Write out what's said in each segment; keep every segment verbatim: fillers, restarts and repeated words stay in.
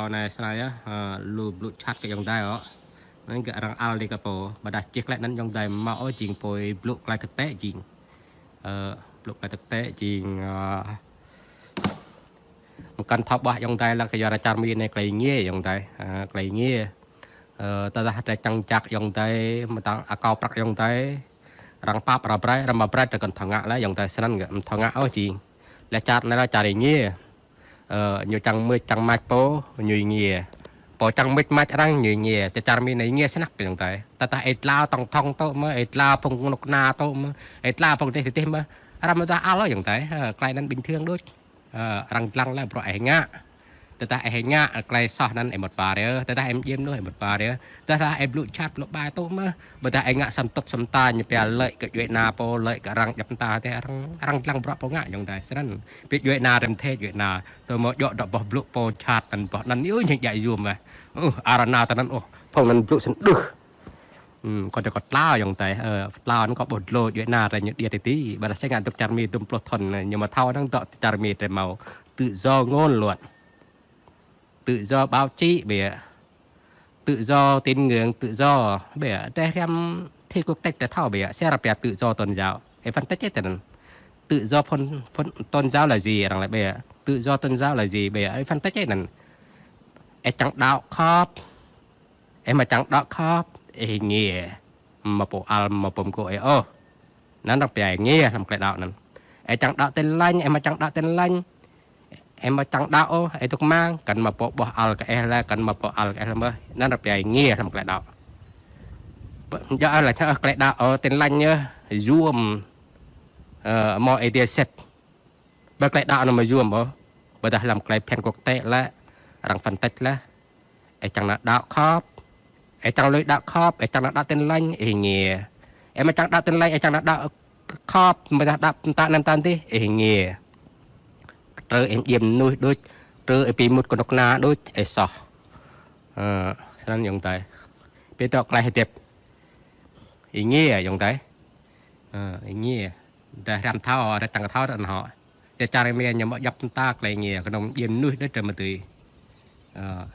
Anai srăng yơh, ơ, lu blŭ čăt kơ ayŏng adơi ôh. Anŭn gơ̆ arăng ăl đi kơ pô, ƀôdah čih klĕ anŭn ayŏng adơi mă ôh jing pô blŭ klai tơtĕ jing. Ơ, blŭ klai tơtĕ jing, ơ, mơkăn thâo ƀuh ayŏng adơi lă kơ yua ră čar Mi anai klai ngiê ayŏng adơi, ơ, klai ngiê. Ơ, tơdah drơi čang jak ayŏng adơi, mơtang akâo prăk ayŏng adơi. Arăng pap arăng brai, arăng mă brai drơi kăn thâo ngă lĕ ayŏng adơi snăn gơ̆, mơ̆ thâo ngă ôh jing. Lĕ čar anai lă čar ngiê. Ơ, ñu čang mưč čang mač pô, ñu ngiê. Pô čang mưč mač arăng ñu ngiê. Tơ čar Mi anai ngiê snăk ayŏng adơi. Tơdah ih dlao tŏng thŏng tŭ mơ̆, ih dlao phung kơnuk kơna tŭ mơ̆, ih dlao phung dih dih mơ̆. Arăng mơ̆ tơdah ăl ayŏng adơi. Ơ, klai anŭn bình thường đôč. Ơ, arăng dlăng lĕ bruă ih ngă. Tơdah ih ngă klai soh anŭn ih mŭt war yơh. Tơdah ih mdjiê mơnuih ih mŭt war yơh. Tơdah ih blŭ čăt blŭ ƀai tŭ mơ̆. Ƀôdah ih ngă săm tŭt săm ta ñu pia lĕ kơ djuai ana pô, lĕ kơ arăng djăp mơta tĕ arăng, arăng dlăng bruă pô ngă ayŏng adơi snăn. Pĭ djuai ana rĭm thê djuai ana. Tơ mơ̆ djŏ dŏ boh blŭ pô čăt anŭn boh anŭn ñu ñu djai yua mơ̆. Ơ, arăng nao tơ anŭn ôh, phung anŭn blŭ snăn đưh. Ơ, kâo djŏ kâo tlao ayŏng adơi, ơ, tlao anŭn kâo ƀuh dlô djuai ana ră ñu điêt ti ti. Ƀôdah sĕ ngă dŏ čar Mi dŭm pluh thŭn ñu mơ̆ thâo anŭn dŏ čar Mi drơi mâo tự do ngôn luận. Tự do báo chí ƀĕ. Tự do tín ngưỡng, tự do ƀĕ. Drơi hriăm thi quốc tế drơi thâo ƀĕ. Sĕ arăng pia tự do tôn giáo. Ih phân tích tơ anŭn. Tự do phân, phân, tôn giáo là gì arăng lĕ ƀĕ. Tự do tôn giáo là gì ƀĕ. Ih phân tích tơ anŭn. Ih čang đaŏ khŏp. Ih mơ̆ čang đaŏ khŏp, ih ngiê. Mơ̆ pô ăl, mơ̆ pô mgô̆ ih ôh. Anŭn arăng pia ngiê hlăm klei đaŏ anŭn. Ih čang đaŏ Tin Lành, ih mơ̆ čang đaŏ Tin Lành. Ih mơ̆ čang đaŏ ôh, ih dŏ mang, kăn mơ̆ pô ƀuh ăl kơ ih lĕ, kăn mơ̆ pô ăl kơ ih lĕ mơ̆. Anŭn arăng pia ngiê hlăm klei đaŏ. Ƀơ-, djŏ lĕ thâo klei đaŏ, ơ, Tin Lành yơh, yuôm, ơ, mơ̆ ih djai sĭt. Ƀơ klei đaŏ anŭn mơ̆ yuôm ôh. Ƀôdah hlăm klei phiăn quốc tế lĕ, arăng phân tích lĕ. Ih čang nao đaŏ khŏp. Ih čang lui đaŏ khŏp, ih čang nao đaŏ Tin Lành, ih ngiê. Ih mơ̆ čang đaŏ Tin Lành, ih čang nao đaŏ khŏp, mơ̆ đaŏ mơta anŭn mơta dih, ih ngiê. Trơ ih mdjiê mơnuih đôč, trơ ih bi mŭt kơnuk kơna đôč, ih soh. Ơ, snăn ayŏng adơi. Pĭ dŏ klei hơdip. Ih ngiê ayŏng adơi. Ơ, ih ngiê. Drơi hriăm thâo, drơi čang thâo drơi anŭn hŏ. Drơi čar Mi ñu mơ̆ djŏp mơta klei ngiê, kơnơ̆ng mdjiê mơnuih đôč drơi mơ̆ dưi. Ơ.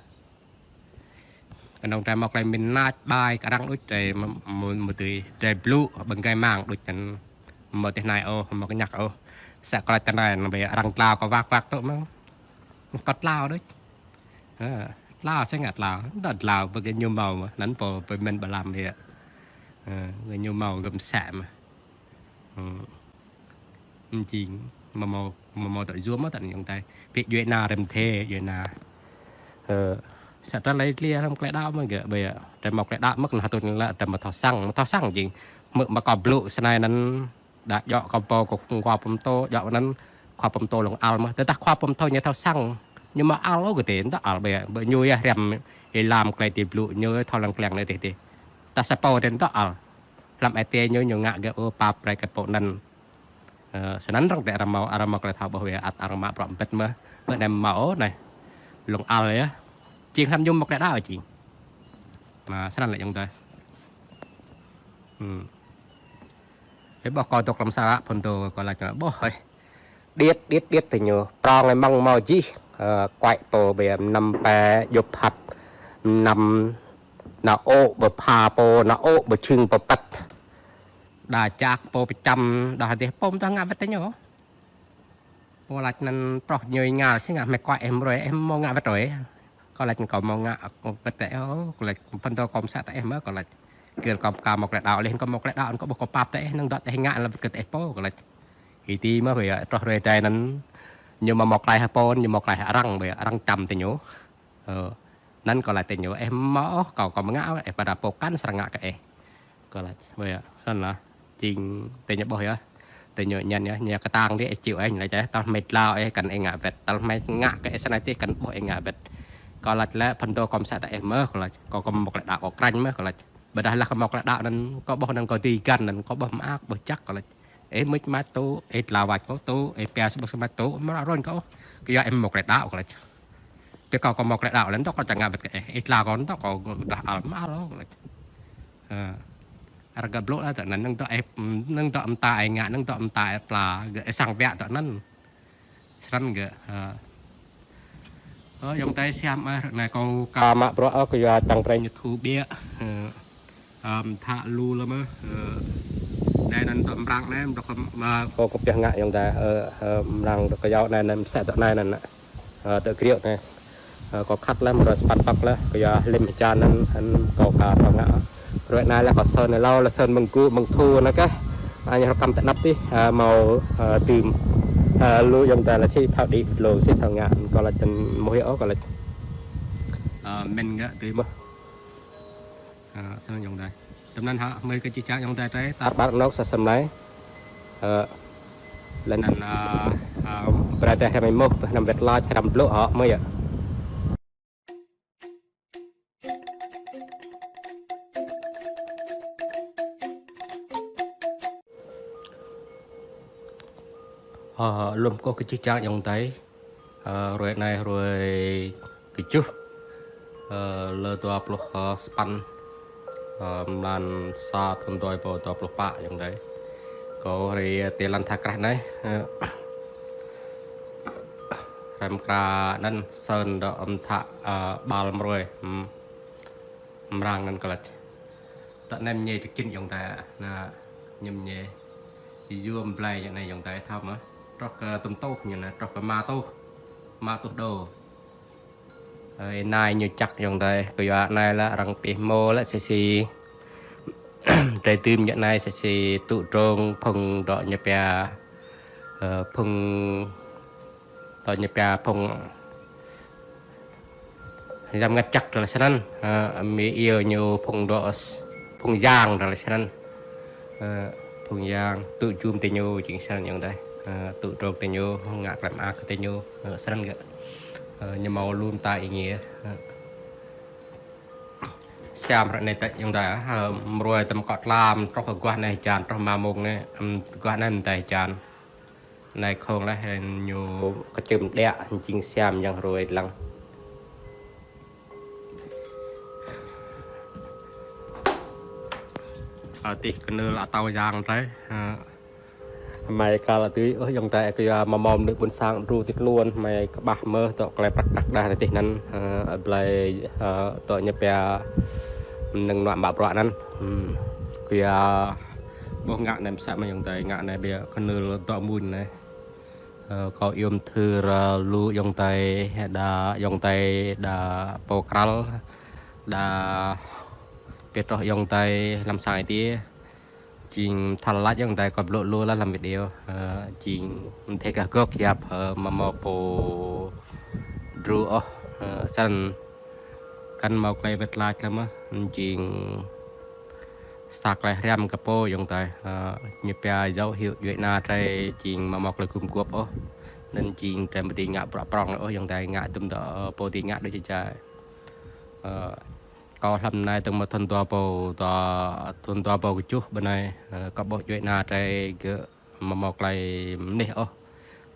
Kơnơ̆ng drơi mâo klei mĭn nač ƀai kơ arăng đôč drơi mơ̆, mơ̆, mơ̆ dưi. Drơi blŭ ƀơ̆ng gai mang đôč anŭn. Mơ̆ tih nai ôh, mơ̆ kơñăk ôh. Sĕ kơ lĕ tơ anai anŭn ƀĕ arăng tlao kơ wak wak tŭ mơ̆ng. Kơ tlao đôč. Ơ, tlao sĕ ngă tlao. Dŏ tlao ƀơ kơ ñu mâo mơ̆. Anŭn pô pơmĭn ƀa lăm ƀĕ. Ơ, kơ ñu mâo gơ̆m sĕ mơ̆. Ơ. Jing, mơ̆ mâo, mơ̆ mâo tŏ yuôm mơ̆ tŏ ayŏng adơi. Pĭ djuai ana rĭm thê, djuai ana. Ơ, sĕ tră lĕ tlia hlăm klei đaŏ mơ̆ gơ̆, ƀơi, drơi mâo klei đaŏ mơ̆ kơ hơtŭ anŭn lĕ, drơi mơ̆ thâo săng, mơ̆ thâo săng jing. Mơ̆, mơ̆ kâo blŭ snei anŭn, đa djŏ kâo pô kơ khua pơm tŭ, djŏ anŭn, khua pơm tŭ lŏng ăl mơ̆. Tơdah khua pơm tŭ ñu thâo săng, ñu mơ̆ ăl ôh kơ tê, dŏ ăl ƀơi, ƀơi ñu yơh hriăm, ih lăm klei ti blŭ, ñu thâo lăng kliăng anai tê tê. Tơdah sa pô tê dŏ ăl. Hlăm ai tiê ñu, ñu ngă gơ̆ ôh pap brơi kơ pô anŭn. Ơ, snăn arăng tĕ arăng mâo, arăng mâo klei thâo ƀuh wĕ ăt arăng mă bruă mbĭt mơ̆. Bơ anai mâo ôh anai. Lŏng ăl yơh. Jing hlăm ñu mâo klei đaŏ jing. Mơ̆ snăn lĕ ayŏng adơi. Ơ. Ƀuh kâo dŏ hlăm sa ră phŭn dŏ kâo lač ƀuh hơi. Điêt, điêt, điêt tơ ñu. Prŏng ai mơ̆ng mâo jih. Ơ, kuai pô ƀơi mnăm pĕ djŏp hăt. Mnăm nao ôh ƀơ pha pô, nao ôh ƀơ čhưng pô păt. Đa čăk pô pơčăm, đa hơdih pô mơ̆ tơdah ngă wĕt tơ ñu. Pô lač anŭn prŏh ñu ngă sĭt ngă hmĕ kuai ih mrơi, ih mâo ngă wĕt ôh. Kâo lač kâo mâo ngă wĕt tơ ih, kâo lač phŭn dŏ kâo mơsĕ tơ ih mơ̆, kâo lač. Kơ kâo pơkă mâo klei đaŏ leh, kâo mâo klei đaŏ, kâo ƀuh kâo pap tơ ih, năng dŏ tơ ih ngă lăm wĕt kơ tơ ih pô, kâo lač. Ih ti mơ̆ ƀơi, trŏh hrơi tơ anŭn. Ñu mâo mâo klei hă pô, ñu mâo klei hă arăng ƀơi, arăng čăm tơ ñu. Ơ, anŭn kâo lač tơ ñu, ih mâo ôh, kâo, kâo mơ̆ ngă, ih pơđa pô kăn srăng ngă kơ ih. Kâo lač, ƀơi, snăn lah. Jing, tơ ñu ƀuh yơh. Tơ ñu ñăn yơh, ñu kơtang dih, ih čiu ih, ñu lač, tơl hmei tlao ih, kăn ih ngă wĕt. Tơl hmei ngă kơ ih snei tih, kăn ƀuh ih ngă wĕt. Kâo lač lĕ, phŭn dŏ kâo mơsĕ tơ ih mơ̆, kâo lač. Kâo, kâo mâo klei đaŏ, kâo krañ mơ̆, kâo lač. Ƀôdah lah kâo mâo klei đaŏ anŭn, kâo ƀuh anŭn kâo dưi găn anŭn, kâo ƀuh mơak, ƀuh čăk, kâo lač. Ih mưč mač tŭ, ih tlao wač pô tŭ, ih pia sa ƀuh sa mač tŭ, mơ̆ rŏn kâo ôh. Kơ yua ih mâo klei đaŏ, kâo lač. Pĭ kâo, kâo mâo klei đaŏ leh, dŏ kâo čang ngă wĕt kơ ih. Ih tlao kâo dŏ kâo dah ăl mă ôh, kâo lač. Ơ. Arăng gơ̆ blŭ lah tơ anŭn, năng dŏ ih, năng dŏ mơta ih ngă, năng dŏ mơta ih pla, gơ̆ ih săng biă tơ anŭn. Snăn gơ̆, ơ. Ơ, ayŏng adơi siam ah, ră anai kâo ka mă bruă ôh, kơ yua čang brơi ñu thu ƀiă. Ơ, ăm, thă lu lăm ơ. Ơ, anai anăn tŏ mrang anai, mrŏk mă. Kâo kơ pioh ngă ayŏng adơi, ơ, ơ, mrang kơ yâo anai anăn, msĕ tŏ anai anăn. Ơ, tŏ kriŏ anai. Ơ, kâo khăt leh, mrơi sapăn păk leh, kơ yua hlĭm hơjan anăn, anăn kâo ka thâo ngă. Ră anai leh kâo sơn anai hlâo, leh sơn mơ̆ng gŭ, mơ̆ng thu anăn kah. Añ rơkăm tơ anăp tih, ơ, hmâo, ơ, dưm. Ơ, lu ayŏng adơi lĕ sĭ thâo đĭ, lu sĭ thâo ngă, kâo lĕ čăn mơ̆ hĭ ôh, kâo lĕ. Ơ, mĭn ngă dưm. Ơ, snăn ayŏng adơi. Tơm anăn hă, mơi kơ či čang ayŏng adơi trei, tar ƀar anôk sa sem lai. Ơ, leh anăn, ơ, ơ, brơi tơl hrăm êmuh, năm wet lač, hrăm blŭ hŏ, mơi yơh. Ơ, lŏm kâo kơ či čang ayŏng adơi. Ơ, hrơi anai hrơi kơ tơjuh, ơ, lơ dua pluh, ơ, sapăn, ơ, mlan sa thŭn dua êbâo dua pluh pă ayŏng adơi. Kâo hrơi tê lăn tha krah anai, ơ, hrăm kra anăn sơn dŏ ăm thă, ơ, ƀal mrơi, hm, mrang anăn kơ lĕ. Tơ anai mñai tơkĭn ayŏng adơi, anăn ñu mñai. Yua mơ̆ blai ayŏng adơi, ayŏng adơi thâo mơ̆. Truh kơ tơm tuh ñu anăn, truh kơ ma tuh. Ma tuh đô. Ơ, anai ñu čăk ayŏng adơi, kơ yua anai lĕ arăng pih mô lĕ sĭ sĭ. Drơi dưm ñu anai sĭ sĭ tŭ drông phung dŏ ñu pia. Ơ, phung dŏ ñu pia phung Yang Mngăt Jăk tơlơi snăn, ơ, mơi iâu ñu phung dŏ s-, phung yang tơlơi snăn. Ơ, phung yang tŭ jum tơ ñu jing snăn ayŏng adơi. Ơ, tŭ drông tơ ñu, ngă klăm ak tơ ñu, ơ, snăn gơ̆. Ơ, ñu hmâo lu mta êngiê. Ơ. Siam ră anai tơ ayŏng adơi, ơ, mrơi tơm kŏ tlam, truh aguah anai hơjan, truh ma mông anai, ăm, aguah anai mta hơjan. Anai khŏng leh ñu kơčưm đĕ, jing siam yang hrơi lăng. Ơ, tih kơnưl atâo yang trei, ơ. Hmei kăl tui, ơ, ayŏng adơi kơ yua mă mâo mơnuih ƀuôn sang đru tĭt luôn, hmei kơƀah mơh dŏ klei prăk kăk đah anai tih anăn, ơ, blai, ơ, dŏ ñu pia mnơ̆ng nuă mă bruă anăn. Hm. Kơ yua ƀuh ngă anai msĕ mơ̆ ayŏng adơi, ngă anai ƀiă kơnưl dŏ mmuñ anai. Ơ, kâo iâu mthưr, ơ, lu ayŏng adơi, đa ayŏng adơi, đa pô krăl, đa pioh truh ayŏng adơi, lăm sang ai tiê. Jing thâo lač ayŏng adơi kâo blŭ lu leh lăm video, ơ, jing mdê gah gŏk yap, ơ, mă mâo pô đru ôh, ơ, snăn kăn mâo klei wet lač lăm mơh, jing sa klei hriăm kơ pô ayŏng adơi, ơ, ñu pia dấu hiệu djuê ana drei jing mă mâo klei gum guôp ôh. Anăn jing drei mơ̆ dưi ngă bruă prŏng ôh ayŏng adơi, ngă tŭm dŏ, ơ, pô dưi ngă đôč jai. Ơ, kâo hlăm anai tơ̆ng mơ̆ thŭn dua êbâo, dua, thŭn dua êbâo kơ tơjuh ƀơ anai, ơ, kâo ƀuh djuê ana drei gơ̆ mă mâo klei mơnuih ôh.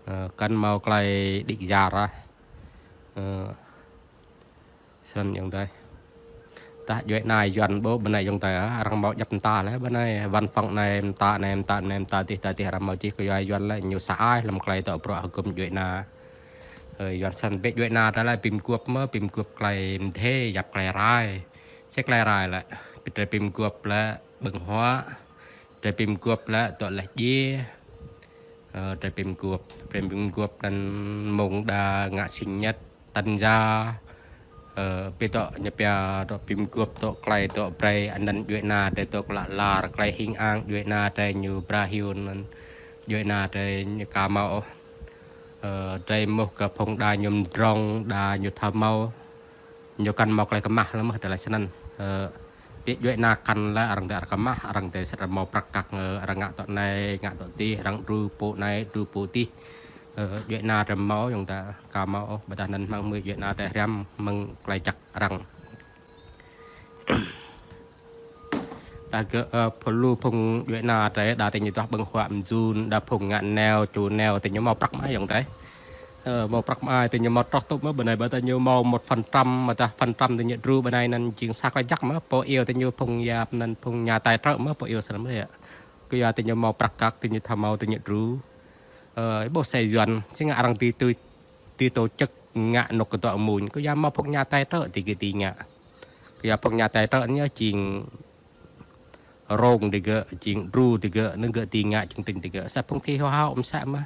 Ơ, kăn mâo klei đĭ kyar ah. Ơ, Snăn ayŏng adơi. Tah djuê ana Yuăn ƀuh ƀơ anai ayŏng adơi ah, arăng mâo djăp mta leh ƀơ anai, văn phòng anai mta anai, mta anai, mta dih, mta dih arăng mâo čih kơ yua Yuăn lĕ ñu sa ai hlăm klei dŏ bruă hgŭm djuê ana. Ơ, Yuăn snăn bĕ djuê ana ta lĕ bi mguôp mơh, bi mguôp klei mdê, yap klei rai. Sĭt klei rai lĕ, bi drei bi mguôp lĕ ƀơ̆ng huă, drei bi mguôp lĕ dŏ leh djiê. Ơ, drei bi mguôp, drei bi mguôp anăn mông đa ngă sinh nhật, tân gia, ơ, bi dŏ ñu pia dŏ bi mguôp dŏ klei dŏ brei anăn djuê ana drei dŏ klă lar klei hing ang djuê ana drei ñu bra hiu anăn djuê ana drei ñu ka mâo ôh. Ơ, drei mŭt kơ phung đa ñu mdrŏng, đa ñu thâo mâo. Ñu kăn mâo klei kơmah leh mơh tơlơi snăn. Ơ, bi djuê ana kăn lĕ arăng dê arăng kơmah, arăng dê sĭt arăng mâo prăk kăk, ơ, arăng ngă dŏ anai, ngă dŏ dih, arăng đru pô anai, đru pô dih. Ơ, djuê ana drei mâo ayŏng adơi ka mâo ôh, ƀiădah anăn hmăng hmưi djuê ana drei hriăm mơ̆ng klei jăk arăng. Tah gơ̆, ơ, pơlu phung djuê ana drei đa tơ ñu duah ƀơ̆ng huă mjun, đa phung ngă neo, ču neo tơ ñu mâo prăk mơh ayŏng adơi. Ơ, mâo prăk mơh ai tơ ñu mâo truh tŭ mơh ƀơ anai ƀiădah ñu mâo một phần trăm, ƀiădah phần trăm tơ ñu đru ƀơ anai anăn jing sa klei jăk mơh, pô iâu tơ ñu phung yap anăn phung nhà tài trợ mơh, pô iâu snăn mơh yơh. Kơ yua tơ ñu mâo prăk kăk tơ ñu thâo mâo tơ ñu đru. Ơ, ƀuh sa Yuăn, sĭt ngă arăng dưi tui, dưi tổ chức ngă anôk kơdŏ amuñ. Kơ yua hmâo phung nhà tài trợ ti gơ̆ dưi ngă. Kơ yua phung nhà tài trợ ñu jing rông ti gơ̆, jing dru ti gơ̆, anŭn gơ̆ dưi ngă chương trình ti gơ̆. Sa phung thi hô hao ôm sa mă.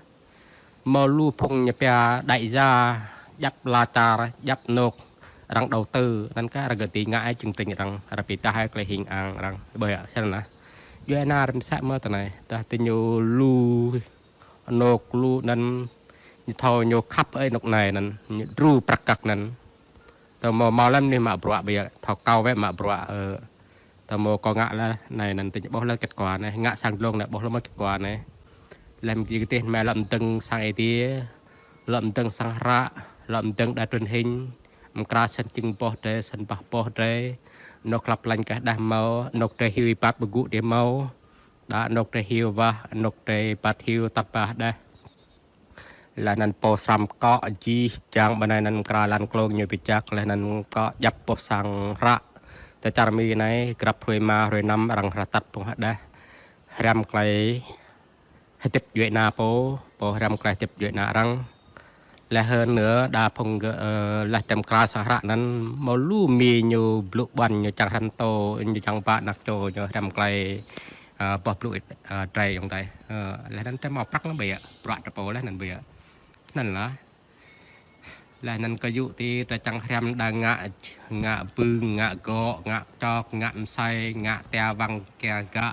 Hmâo lu phung ñu pia đại gia, djăp ala čar, djăp anôk, arăng đầu tư, anŭn kơ arăng gơ̆ dưi ngă ai chương trình arăng, arăng pơdah ai tơlơi hing ang arăng. Ƀơi yă, sa anŭn. Yua anŭn rĭm sa mă tơ anai, tơdah tơ ñu lu anôk lu anŭn, ñu thâo ñu khăp ai anôk anai anŭn, ñu dru prăk kăk anŭn. Tơ hmâo hmâo lăm anai mă bruă ƀơi yă, thâo kâo wơ̆t mă bruă, ơ, tơ hmâo kâo ngă laih anai anŭn tơ ñu ƀuh laih kết quả anai, ngă sang dlông anai ƀuh laih mă kết quả anai. Laih mơ̆ng kơ tih mă lŏm dơ̆ng sang Ơi Adai, lŏm dơ̆ng sang hră, lŏm dơ̆ng đài truyền hình, mơ̆ng kra sĭt jing boh drơi, sĭt bah boh drơi, anôk lăp lañ kah đah hmâo, anôk drơi hyu ibat bơgŭ dih hmâo, đa anôk drơi hyu wah, anôk drơi ibat hyu tăp bah đah. Laih anŭn pô srăm kŏ jih jang ƀơi anai anŭn mơ̆ng kra lăn klông ñu pơčăk, laih anŭn kŏ djăp boh sang hră. Tơ čar Mi anai, grăp hrơi ma, hrơi năm, arăng hră tăt phung hơđeh. Hriăm tơlơi hơdip djuai ană pô, pô hriăm tơlơi hơdip djuai ană arăng. Laih hơn nữa đa phung gơ̆, ơ, laih tơm kra sang hră anŭn, hmâo lu Mi ñu blŭ ƀuăn ñu čang hrăm tô, ñu čang ba anak čô ñu hriăm tơlơi, ơ, boh blŭ, ơ, drơi ayŏng adơi. Ơ, laih anŭn tơ hmâo prăk anŭn ƀơi yă, bruă tơ pô laih anŭn ƀơi yă. Anŭn lah. Laih anŭn kơ yŭ ti tơ čang hriăm đa ngă, ngă bưng, ngă gŏ, ngă čŏk, ngă msai, ngă tia wăng kia gă.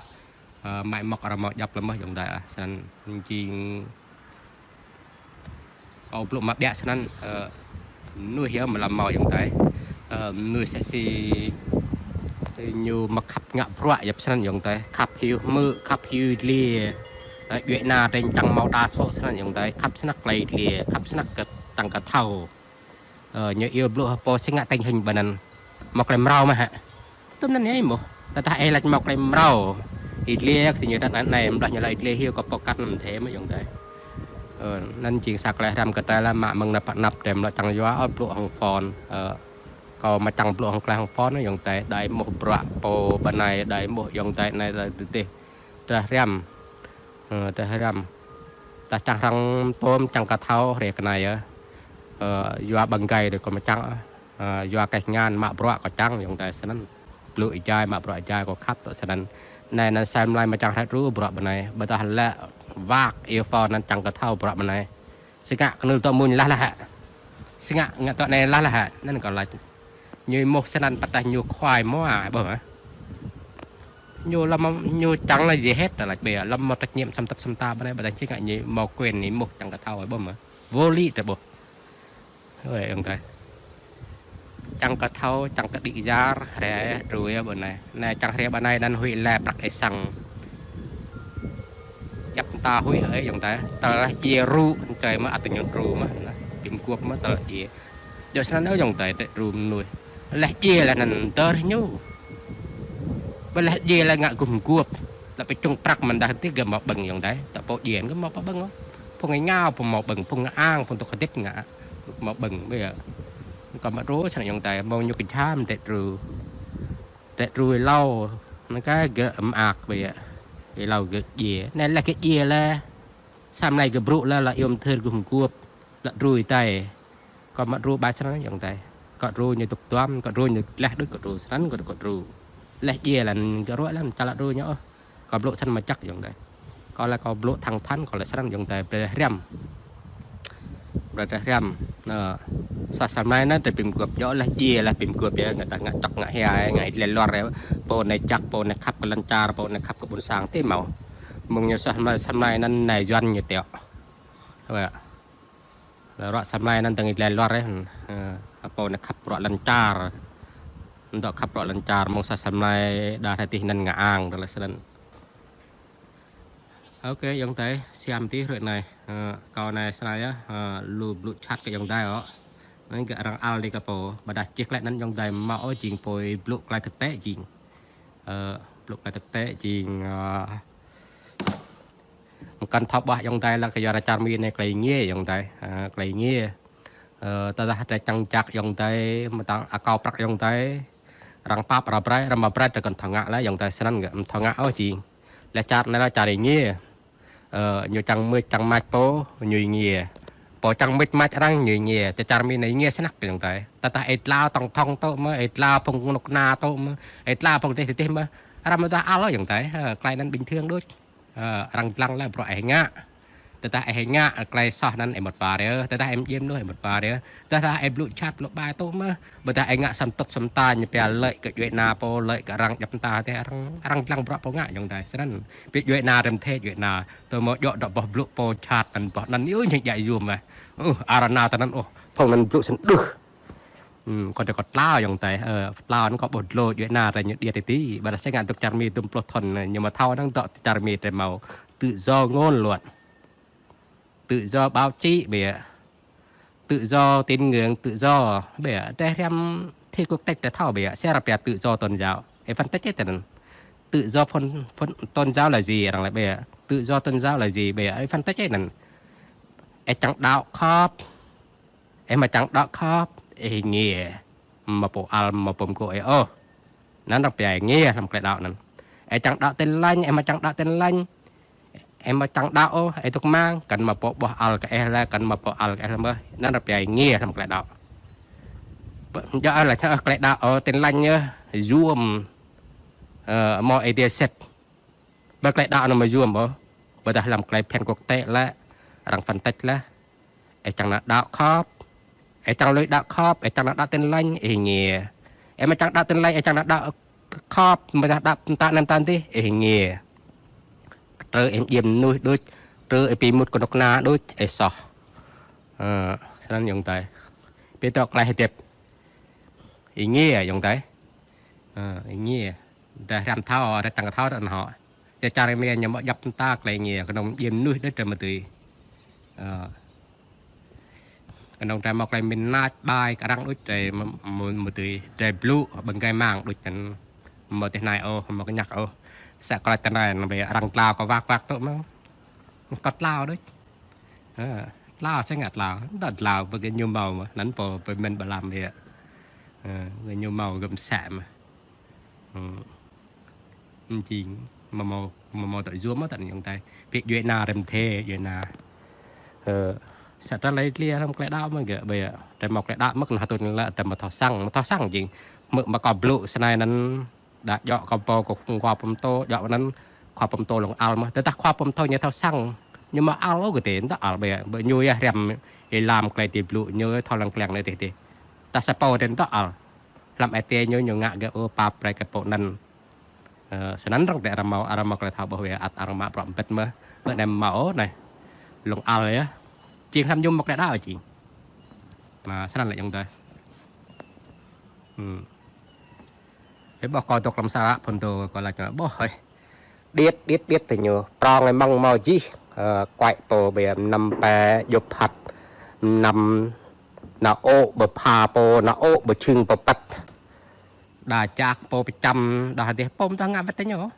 Ơ, mă mŏk arăng hmâo djăp lăm mơh ayŏng adơi ah. Sa anŭn jing kâo blŭ mă ƀiă sa anŭn, ơ, mơnuih yơh mă lăm hmâo ayŏng adơi. Ơ, mơnuih sa si ñu mă khăp ngă bruă yap sa anŭn ayŏng adơi. Khăp hyu hmư̆, khăp hyu dliê. Ơ, djuai ană drơi čang hmâo đa số sa anŭn ayŏng adơi. Khăp snăk tơlơi dliê, khăp snăk kơ čang kơ thâo. Ơ, ñu iâu blŭ hơpô si ngă tơ̆ng hing ƀơi anŭn. Hmâo tơlơi mrâo mơ̆ hă. Tơm anŭn yơh ih mơ̆. Tơdah ih laĭ hmâo tơlơi mrâo. Ih dliê kơ ñu tơdah anai, anai, mlâo ñu laĭ ih dliê hyu kơ pơkăt anŭn thê mơ̆ ayŏng adơi. Ơ, anŭn jing sa tơlơi hriăm kơ tơlơi lah mă mơ̆ng anăp anăp tơm lŏ čang yua, ơ, blŭ hăng phone. Ơ, kâo mă čang blŭ hăng tơlơi hăng phone ayŏng adơi. Đa ih mơ̆ bruă pô ƀơi anai, đa ih mơ̆ ayŏng adơi anai, đa ih tơdih. Tơdah hriăm. Ơ, tơdah hriăm. Tơdah čang hrăng tôm čang kơ thâo hrơi kơ anai yơh. Ơ, yua ƀăng gai đơi kâo mă čang. Ơ, yua kơ ngăn mă bruă kâo čang ayŏng adơi sa anŭn. Blŭ ih jai mă bruă ih jai kâo khăp tơ sa anŭn. Anai anŭn sa mlai mă čang hră dru bruă ƀơi anai. Ƀôdah lĕ wăk iâu phone anŭn čang kơ thâo bruă ƀơi anai. Si ngă kơnưl tŏ muñ lah lah hă. Si ngă ngă tŏ anai lah lah hă. Anŭn kâo laĭ. Ñu mơ̆ sa anŭn pơtah ñu khuai mua ƀơ̆ mă. Ñu lăm ñu čang lah gì hết tơ laĭ ƀơi yă. Lăm mơ̆ trách nhiệm săm tăp săm ta ƀơi anai ƀôdah si ngă ñu hmâo quyền ñu mơ̆ čang kơ thâo ƀơ̆ mă. Vô lý tơ ƀơ̆. Ơi, ayŏng adơi. Čang kơ thâo, čang kơ đĭ yar, hrơi dru yơh ƀơi anai. Anai čang hrơi ƀơi anai anŭn huĭ lĕ prăk ih sang. Djăp ta huĭ ơi ayŏng adơi. Tơlơi djiê rŭ, tơlơi mă ăt ñu dru mă. Anŭn, bim guôp mă tơlơi djiê. Djơ̆ sa anŭn ayŏng adơi, tơlơi dru mơnuih. Laih djiê laih anŭn dơr ñu. Ƀơi laih djiê laih ngă gum guôp. Laih pơčung prăk mơ̆n dah ti gơ̆ hmâo ƀơ̆ng ayŏng adơi. Tơdah pô djiê gơ̆ hmâo pô ƀơ̆ng ôh. Phung ngă ngao pô hmâo ƀơ̆ng, phung ngă ang, phung tŏk hơdip ngă hmâo ƀơ̆ng ƀơi yă. Kâo mă dru sa anŭn ayŏng adơi, hmâo ñu kơjham tơlơi dru. Tơlơi dru êlâo, anŭn kơ gơ̆ mơak ƀơi yă. Êlâo gơ̆ djiê. Anai laih gơ̆ djiê laih. Sa mlai gơ̆ brŭ laih, laih iâu mơthưr gum guôp. Laih dru ih adơi. Kâo mă dru ƀai sa anŭn ayŏng adơi. Kâo dru ñu tŭk tuam, kâo dru ñu laih đôč kâo dru sa anŭn kâo dru kâo dru. Laih djiê laih anŭn gơ̆ ruă laih anŭn ča laih dru ñu ôh. Kâo blŭ sa anŭn mơ̆ čăk ayŏng adơi. Kâo laĭ kâo blŭ thẳng thắn, kâo laĭ sa anŭn ayŏng adơi, brơi hriăm. Brơi hriăm. Ơ, sa sa mlai anŭn tơ bim guôp ñu laih djiê laih bim guôp yơh, ngă tah ngă čŏk ngă hia, ngă ih dlai luar yơh. Pô anai jak, pô anai khăp kơ lŏn čar, pô anai khăp kơ ƀôn sang, tơ hmâo. Mơ̆ng ñu sa mlai, sa mlai anŭn anai Yuan ñu tiŏ. Ƀơi yă. Ruă sa mlai anŭn tơ̆ng ih dlai luar yơh. Ơ, pô anai khăp bruă lŏn čar. Dŏ khăp bruă lŏn čar, mơ̆ng sa sa mlai đa hrơi tih anŭn ngă ang, tơlơi sa anŭn. Ôkê, ayŏng adơi, siam tih hrơi anai. Ơ, kâo anai sa anai yơh, ơ, lu blŭ chat kơ ayŏng adơi ôh. Anŭn gơ̆ arăng ăl đi kơ pô, ƀôdah čih tơlơi anŭn ayŏng adơi mă ôh jing pô blŭ tơlơi thực tế jing. Ơ, blŭ tơlơi thực tế jing, ơ, mơkăn thâo ƀuah ayŏng adơi lah kơ yua ră čar Mi anai tơlơi ngiê ayŏng adơi. Ơ, tơlơi ngiê. Ơ, tơdah drơi čang jak ayŏng adơi, mơ̆ tơ̆ng akâo prăk ayŏng adơi. Arăng pap arăng brơi, arăng mă brơi drơi kăn thâo ngă laih ayŏng adơi sa anŭn gơ̆, mơ̆ thâo ngă ôh jing. Laih čar anai lah čar ih ngiê. Ơ, ñu čang mưč čang mač pô, ñu ih ngiê. Pô čang mĭt mač arăng ñu ngiê, čar Mi anai ngiê snăk ayŏng adơi. Tơdah ih tlao tŏng thŏng tŏ mơ̆, ih tlao phung kơnuk kơna tŏ mơ̆, ih tlao phung tih tih mơ̆, arăng mơ̆ dah ăl ayŏng adơi. Ơ, tơlơi anŭn bình thường đôč. Ơ, arăng lăng lĕ bruă ih ngă. Tơdah ih ngă tơlơi soh anŭn ih mŭt war yơh. Tơdah ih mơdjim mơnuih ih mŭt war yơh. Tơdah ih blŭ jhat blŭ ƀai tŏ mơ̆, ƀôdah ih ngă săm tŭt săm ta ñu pia lĕ kơ djuai ania pô, lĕ kơ arăng djăp mơta tih, arăng, arăng lăng bruă pô ngă ayŏng adơi. Snăn. Pia djuai ania rĭm thê djuai ania. Tơ mơ̆ djŏ dŏ boh blŭ pô jhat anŭn boh anŭn yơh ñu djă̱ yua mơ̆. Ơ, arăng nao tơ anŭn, ơ, phung anŭn blŭ snăn đưh. Ơ, kâo tơ kâo tlao ayŏng adơi, ơ, tlao anŭn kâo ƀuh dlô djuai ania ră ñu đia titi, ƀôdah sĕ ngă dŏ čar Mi dŭm pluh thŭn, ñu mă thâo năng dŏ čar Mi tơ mâo tự do ngôn luận. Tự do báo chí ƀiă. Tự do tín ngưỡng, tự do ƀiă. Tơ hriăm thi quốc tịch tơ thâo ƀiă, sĕ ră pia tự do tôn giáo. Ê, phân tích ê tơ anŭn. Tự do phân, phân, tôn giáo là gì, arăng lĕ ƀiă. Tự do tôn giáo là gì, ƀiă. Ê, phân tích ê anŭn. Ê čang đaŏ khŏp. Ê mă čang đaŏ khŏp, ê ngiê. Mă pô ăl, mă pô mgô ê ôh. Anŭn arăng pia ê ngiê hlăm tơlơi đaŏ anŭn. Ê čang đaŏ Tin Lành, ê mă čang đaŏ Tin Lành. Ê mă čang đaŏ ôh, ê dŏ mang, kăn mă pô ƀuh ăl kơ ê lĕ, kăn mă pô ăl kơ ê lĕ mơ̆. Anŭn arăng pia ê ngiê hlăm tơlơi đaŏ. Ƀơ, djŏ lĕ čang tơlơi đaŏ, ơ, Tin Lành yơh, yuôm, ơ, mơ̆ ê dia sĕt. Ƀơ tơlơi đaŏ anŭn mơ̆ yuôm ôh. Ƀôdah hlăm tơlơi phiăn quốc tế lĕ, arăng phân tích lĕ. Ê čang nao đaŏ khŏp. Ê čang lui đaŏ khŏp, ê čang nao đaŏ Tin Lành, ê ngiê. Ê mă čang đaŏ Tin Lành, ê čang nao đaŏ khŏp, mơ̆ đaŏ mơta anŭn mơta tih, ê ngiê. Trơ ê mơdjim mơnuih đôč, trơ ê pi mŭt kơnuk kơna đôč, ê soh. Ơ, snăn ayŏng adơi. Pia dŏ tơlơi hơdip. Ê ngiê ayŏng adơi. Ơ, ê ngiê. Dah hriăm thâo, dah čang thâo dah anŭn hŏ. Čar Mi ñu mă djăp mơta tơlơi ngiê, kơnơ̆ng mơdjim mơnuih đôč tơ mơ̆ tui. Ơ. Kơnơ̆ng tơ mâo tơlơi mĭn nač ƀai kơ arăng đôč tơ mơ̆, mơ̆, mơ̆ tui. Tơ blŭ ƀơ̆ng gai mang đôč anŭn. Mâo tih nai ôh, mâo kơñăk ôh. Sĕ kơ tơ nai anŭn ƀiă arăng tlao kơ wak wak tŏ mơ̆. Kơ tlao đôč. Ơ, tlao sĕ ngă tlao. Dŏ tlao ƀơi kơ ñu mâo mơ̆. Anŭn pô ƀơi mĭn ƀơi lăm ƀiă. Ơ, ƀơi ñu mâo gơ̆m sĕ mơ̆. Ơ. Jing, mơ̆ mâo, mơ̆ mâo tŏ yuôm mơ̆ tơ anŭn ayŏng adơi. Pia djuai ania rĭm thê, djuai ania. Ơ, sĕ tơlơi tlia hlăm tơlơi đaŏ mơ̆ gơ̆, ƀiă. Tơ mâo tơlơi đaŏ mơ̆ kơnơ̆ng hơtŭn lĕ, tơ mâo thâo săng, mâo thâo săng jing. Mơ̆, mơ̆ kâo blŭ snei anŭn, đa djŏ kâo pô kơ khua pơm tŏ, djŏ anŭn, khua pơm tŏ lŏng ăl mơ̆. Tơdah khua pơm tŏ ñu thâo săng, ñu mă ăl ôh kơ tih, dŏ ăl ƀiă. Ƀơi ñu yơh hriăm, ih lăm tơlơi tih blŭ, ñu thâo lăng kleng anai tih tih. Tơdah sa pô tih dŏ ăl. Hlăm ai tiê ñu, ñu ngă gơ̆ ôh pap brơi kơ pô anŭn. Ơ, snăn arăng tơ arăng mâo, arăng mâo tơlơi thâo ƀuh wĕ ăt arăng mă bruă mbĭt mơ̆. Ƀơi anai mâo ôh anai. Lŏng ăl yơh. Jing hlăm ñu mâo tơlơi đaŏ jing. Mă snăn lĕ ayŏng adơi. Ơ. Ê ƀuh kâo dŏ hlăm sa ră phŭn dŏ kâo lač ƀuh hơi. Điêt, điêt, điêt tơ ñu. Prŏng ê mơ̆ng mâo jih. Ơ, kuai pô ƀiă mơnăm pĕ djŏp hăt. Mơnăm nao ôh ƀơ pha pô, nao ôh ƀơ čhưng pơpăt. Đa čak pô pơčăm, đa hơdih pô mơta ngă wĕt tơ ñu.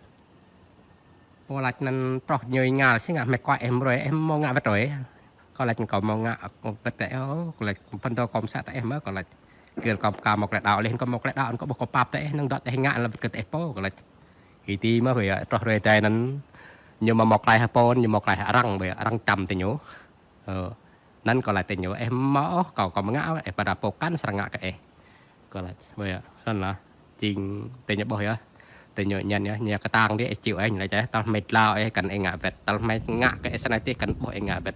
Pô lač anŭn prŏng ñu ngă sĭt ngă hmâo kuai ê mơ̆ ih mâo ngă wĕt ôh. Kâo lač kâo mâo ngă wĕt tơ ih ôh, kâo lač phŭn dŏ kâo mơsĕ tơ ih mơ̆ kâo lač. Kơ kâo mơ̆ kâo mâo tơlơi đaŏ lĕ, kâo mâo tơlơi đaŏ, kâo ƀuh kâo pap tơ ih, năng dŏ tơ ih ngă lĕ wĕt kơ tơ ih pô kâo lač. Ih tui mơ̆ wĕ, truh ruai tơ anŭn. Ñu mâo mâo tơlơi hơpôn, ñu mâo tơlơi hơarăng, wĕ, arăng čăm tơ ñu. Ơ, anŭn kâo lač tơ ñu, ih mâo ôh, kâo, kâo mơ̆ ngă, ih ƀôdah pô kăn srăng ngă kơ ih. Kâo lač, wĕ, anŭn lah. Jing tơ ñu ƀuh yơh. Tơ ñu ñăn yơh, ñu kơtang dih, ih čiu ih, ñu lač ih, tơl hmâo tlao ih kăn ih ngă wĕt. Tơl hmâo ngă kơ ih snei tih kăn ƀuh ih ngă wĕt.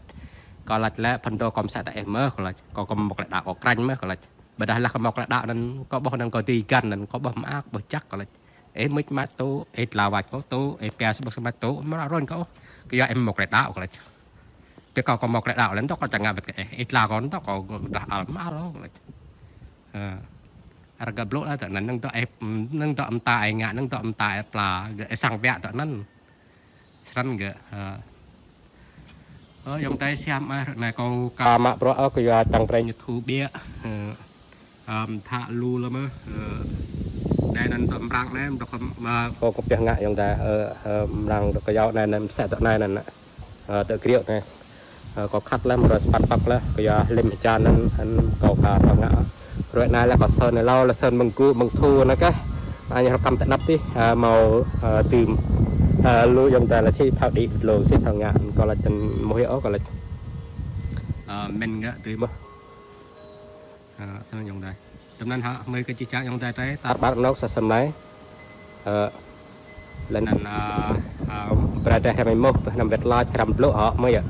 Kâo lač lĕ, phŭn dŏ kâo mơsĕ tơ ih mơ̆, kâo lač. Kâo, kâo mâo tơlơi đaŏ, kâo krañ mơ̆, kâo lač. Ƀôdah lah kâo mâo tơlơi đaŏ anŭn, kâo ƀuh anŭn kâo dưi găn anŭn, kâo ƀuh mơak, ƀuh jăk, kâo lač. Ih mĭt mač tŭ, ih tlao wač kâo tŭ, ih pia sơbŭk sơmač tŭ, mơ̆ rŏn kâo. Kơ yua ih mâo tơlơi đaŏ kâo lač. Pia kâo kâo mâo tơlơi đaŏ lĕ dŏ kâo čang ngă wĕt kơ ih. Ih tlao kâo dŏ kâo dah ăl mă ôh kâo lač. Ơ. Arăng gơ̆ blŭ lah tơ anŭn, năng dŏ ih, năng dŏ mơta ih ngă, năng dŏ mơta ih pla, gơ̆ ih sang wĕ tơ anŭn. Snăn gơ̆, ơ. Ơ, ayŏng adơi siam ah, ră anai kâo ka mă bruă ôh, kơ yua čang brơi ñu thu ƀiă. Ơ, ăm, thă lu lăm ơ, ơ, anai anŭn dŏ mrăng anai, dŏ kơ, ơ, kâo kơ pioh ngă ayŏng adơi, ơ, ơ, mrăng dŏ kơ yâo anai anŭn, mơsĕ dŏ anai anŭn, ơ, dŏ kriu anai. Ơ, kâo khăt lăm, rơs păn păk lah, kơ yua hlĭm hơjan anŭn, anŭn kâo ka thâo ngă. Ră anai lah kâo sơn anai hlâo, lah sơn mơ̆ng gŭ, mơ̆ng thu anai kah. Anai hơkăm tơ anăp tih, ơ, mâo, ơ, dưm. Ơ, lu ayŏng adơi lah sĭt thâo đĭ, lu sĭt thâo ngă, kâo lač tơ mơ̆ hĭ ôh, kâo lač. Ơ, mĭn ngă tui mơh. Ơ, snăn ayŏng adơi. Tơm anăn hă, mơi kơ čih čang ayŏng adơi tơi, tar ƀar anŏ sa sem anai. Ơ, lĕ anăn, ơ, ơ, bra deh hrăm êmuh, hrăm wet lač, hrăm blŭ hŏ, mơi yơh.